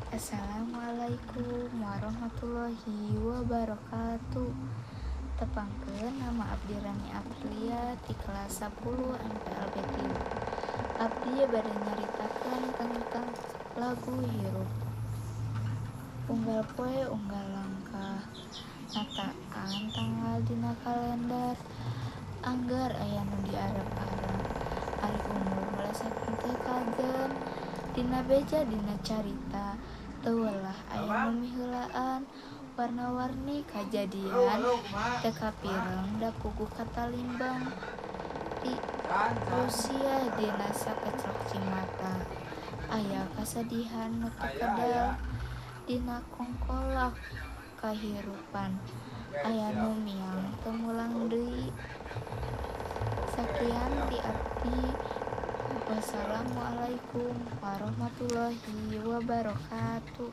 Assalamualaikum warahmatullahi wabarakatuh. Tepangkeun, nama abdi Rani Aprilia ti kelas 10 MPLB 3. Abdi bade nyaritakeun tentang lagu Hirup. Unggal poe unggal langkah, nataan tanggal dina kalender, angger aya nu diarep-arep. Ari umur melesat henteu kajen, dina beja dina carita teu welah aya nu miheulaan. Warna-warni kajadian teu kapireng da puguh katalimbang Rusiah dina sakeclok cimata. Aya kasadihan nu teu kedel dina kongkolak kahirupan, aya nu miang teu mulang deui. Sakian ti abdi. Wassalamualaikum warahmatullahi wabarakatuh.